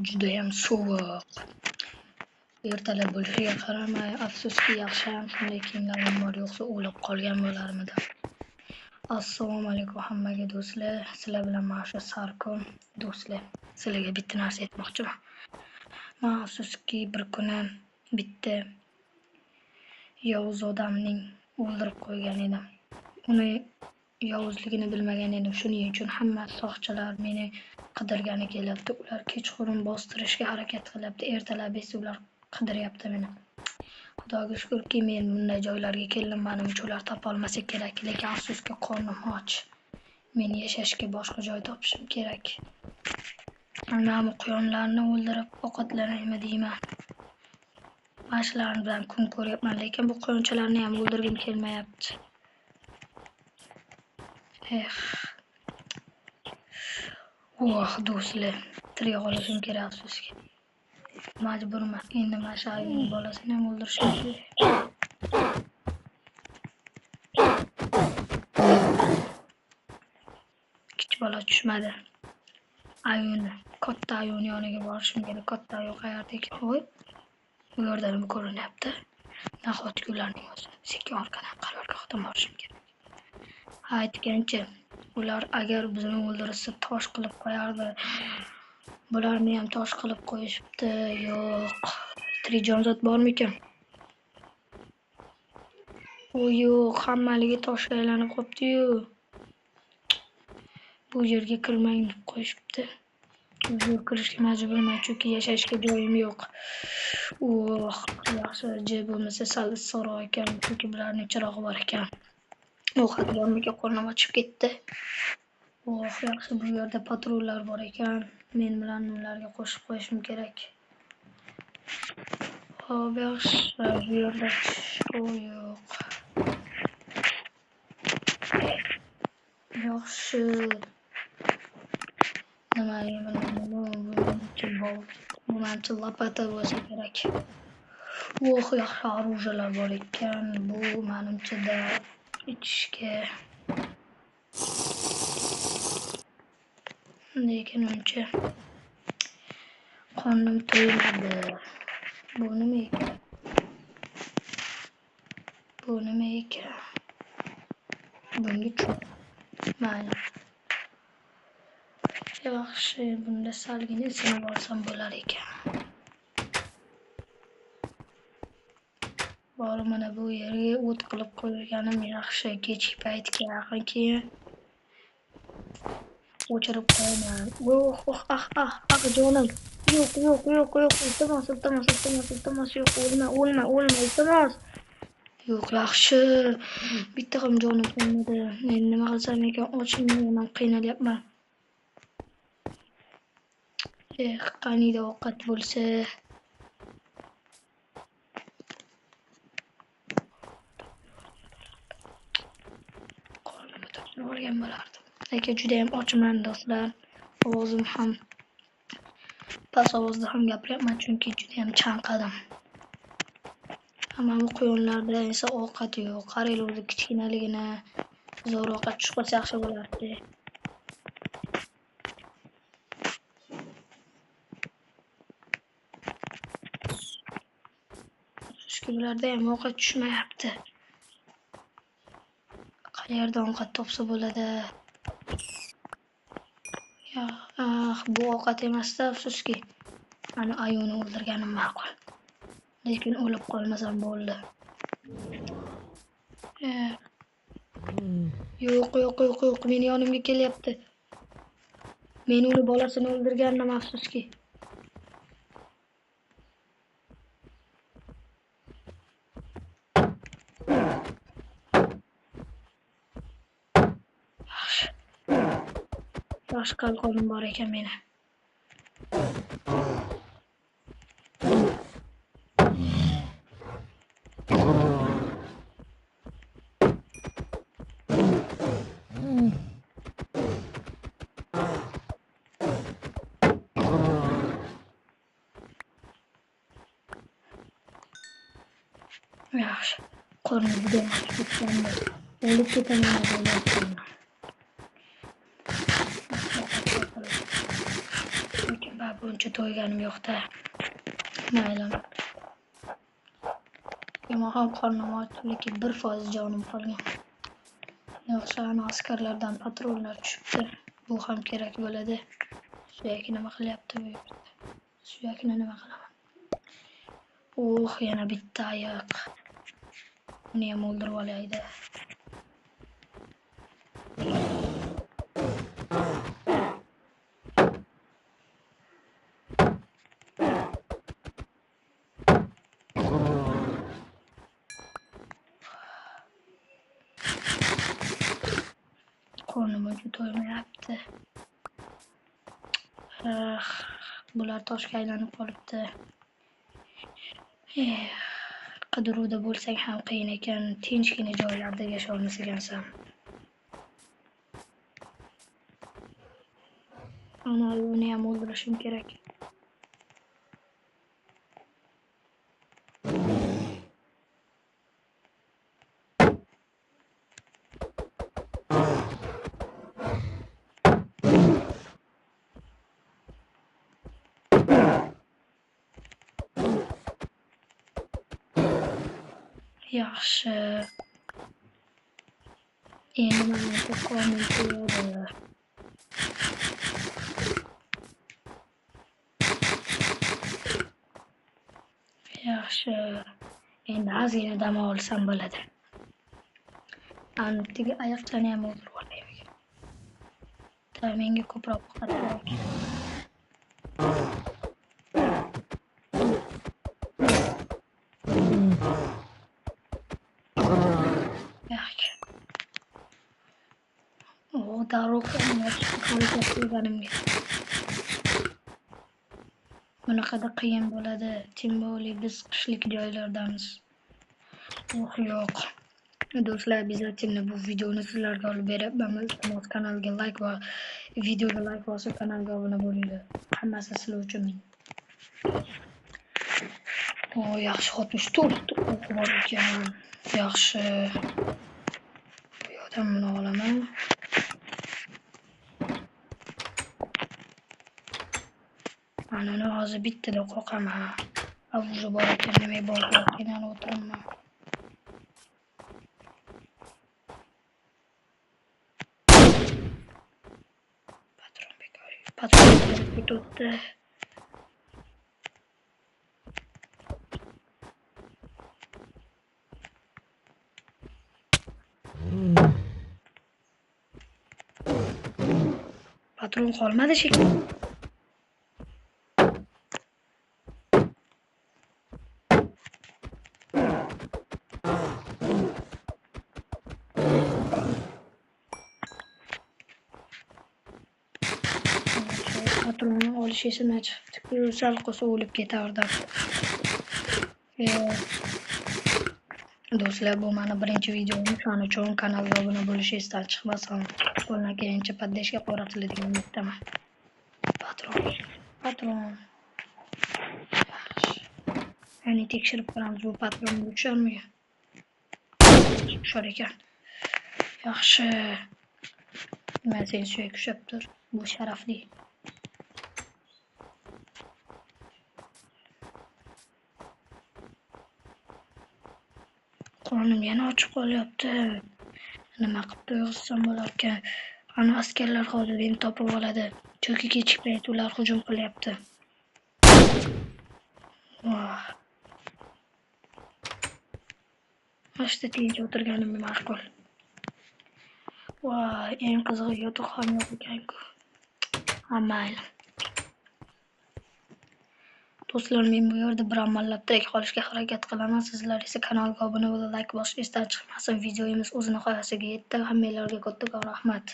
Judayam sovuq. Ertalab bo'lishiga qaramay, afsuski, yaxshiyam shunday kiyimlarim bor, yo'qsa o'lib qolgan bo'larmidim. Assalomu alaykum hammaga do'stlar. Sizlar bilan mana shu Sarko do'stlar. Sizlarga bitta narsa aytmoqchiman. Men afsuski bir kuni bitta yovuz odamning o'ldirib qo'ygan edim. Uni yovuzligini bilmagan edim. Shuning uchun hamma soqchilar meni qidirgani kelyapti. Ular kechqurun bostirishga harakat qilyapti. Ertalab esa ular qidiryapti meni. Xudoga shukurki, men bunday joylarga keldim. Manimcha ular topa olmasa kerak, lekin afsuski qornim och. Men yashashga boshqa joy topishim kerak. Mana bu quyonlarni o'ldirib ovqatlanaymi deyman. Mana shular bilan kun ko'ryapman, lekin bu quyonchalarni ham o'ldirgim kelmayapti. Eh. Voh, do'stlar, tirik qolishim kerak afsuski. Majburman. Endi mana shu ayolning bolasini ham o'ldirishim kerak. Kichik bola tushmadi. Ayuni, katta ayuni yoniga borishim kerak. Katta ayu qayerda ekan? Voy. Bu yerda nima ko'rinyapti? Nahotki ularning o'zi. Sekin orqadan qarorgohdan borishim kerak. Aytgancha, ular agar bizni o'ldirsa tosh qilib qo'yardi. Bularni ham tosh qilib qo'yishibdi. Yo'q. Tirik jonzot bormikan? U yo'q, hammaligi toshga aylanib qopti-yu. Bu yerga kirmang deb qo'yishibdi. Bu yerga kirishga majburman, chunki yashashga joyim yo'q. Oh, yaxshi, joy bo'lmasa sal issiqroq ekan, chunki bularning chirog'i bor ekan. Ovqat bormikan, qornim ochib ketdi. Oh, yaxshi, bu yerda patrullar bor ekan. Men bilan ularga qo'shib qo'yishim kerak. Xo'p, yaxshi, bu yerda yo'q. Yaxshi. Nima bu manimcha lopata bo'lsa kerak. Oh, yaxshi orujlar bor ekan. Bu manimcha ichishga. Lekin uncha qornim to'ymadi. Bu nima ekan? Bu nima ekan? Bunga mayli. Yaxshi, bunda salgina isinib olsam bo'lar ekan. Bor, mana bu yerga o't qilib qo'yganim yaxshi. Kechki paytga yaqin keyin o'chirib qo'yaman. Oh, oh, ah, ah, ah, jonim. Yo'q, yo'q, yo'q, yo'q, iltimos, iltimos, iltimos, iltimos, yo'q, o'lma, o'lma, o'lma, iltimos. Yo'q, yaxshi. Bitta ham jonim qolmadi. Endi nima qilsam ekan? Ochimdan ham qiynalyapman. Eh, qaniydi ovqat bo'lsa. Qornimni to'kib olgan bo'lardim. Lekin juda ham ochman do'stlar. Ovozim ham past ovozda ham gapiryapman, chunki juda ham chanqadim. Hamma bu quyonlarda esa ovqat yo'q. Qaranglar, o'zi kichkinaligini zo'r ovqat tushib qolsa yaxshi bo'lardi. Bularda ham ovqat tushmayapti. Qayerdan ovqat topsa bo'ladi? Ah, bu ovqat emas-da, afsuski. Mana ayuni o'ldirganim ma'qul. Lekin o'lib qolmasam bo'ldi. Yo'q, yo'q, yo'q, yo'q, meni yonimga kelyapti. Men uni bolasini o'ldirgandim, afsuski. Yaxshi qalqonim bor ekan meni. Yaxshi. Qornim juda yaxshi ketgandi. O'lib ketaman deb o'ylayapman. Buncha to'yganim yo'q-da. Mayli. Yomon ham qornim och, lekin 1% jonim qolgan. Yaxshi, ana askarlardan patronlar tushibdi. Bu ham kerak bo'ladi. Suyakni nima qilyapti bu yerda? Suyakni nima qilaman? Oh, yana bitta ayiq. Uni ham o'ldirib olaydi. Qornim uncha to'ymayapti. Bular toshga aylanib qolibdi. Qidiruvda bo'lsang ham qiyin ekan, tinchgina joylarda yasholmas ekansan. Ana uni ham o'ldirishim kerak. Yaxshi. Endi mana qornim to'yadi. Yaxshi. Endi ozgina dam olsam bo'ladi. Antiga ayiqchani ham o'ldirib olaylik. Menga ko'proq ovqat kerak. Darrov harakat qilganimga. Bunaqada qiyin bo'ladi. Timboli biz qishlik joylardamiz. Oh yo'q. Do'stlar, обязательно bu videoni sizlarga olib beryapman. Iltimos, kanalga like va videoga like bosib kanalga obuna bo'linglar. Hammasi sizlar uchun. Oh, yaxshi, 64 ta o'q bor ekan. Yaxshi. Bu yoqdan buni olaman. Mana hozir bittada qoqaman. Уже bor ekan, nima bor ekan, o'tiribman. Patron bekor. Patron ketdi. Patron qolmadi shekilli. Patronni olish esimdan chiqibdi. Sal qolsa o'lib ketardim. Do'stlar, bu meni birinchi videom. Shuning uchun kanalga obuna bo'lish esdan chiqmasin. Qo'ldan kelgancha поддержка ko'rsatiladi degan umiddaman. Patron, patron. Yaxshi. Ya'ni tekshirib ko'ramiz, bu patron tusharmi? Tushar ekan. Yaxshi. Men seni suyak ushlab tur. Bu sharafli. Qornim yana ochib qolyapti. Nima qilib to'yg'izsam bo'larkan? Ana askarlar hozir meni topib oladi. Chunki kechki payt ular hujum qilyapti. Voh. Mana shu tinch o'tirganim ma'qul. Voy, eng qizig'i yotoq ham yo'q ekan-ku. Ha, mayli. Do'stlar, men bu yerda bir amallab tirik qolishga harakat qilaman. Sizlar esa kanalga obuna bo'lib, like bosish esdan chiqmasin. Videomiz o'z nihoyasiga yetdi. Hammanglarga kattakon rahmat.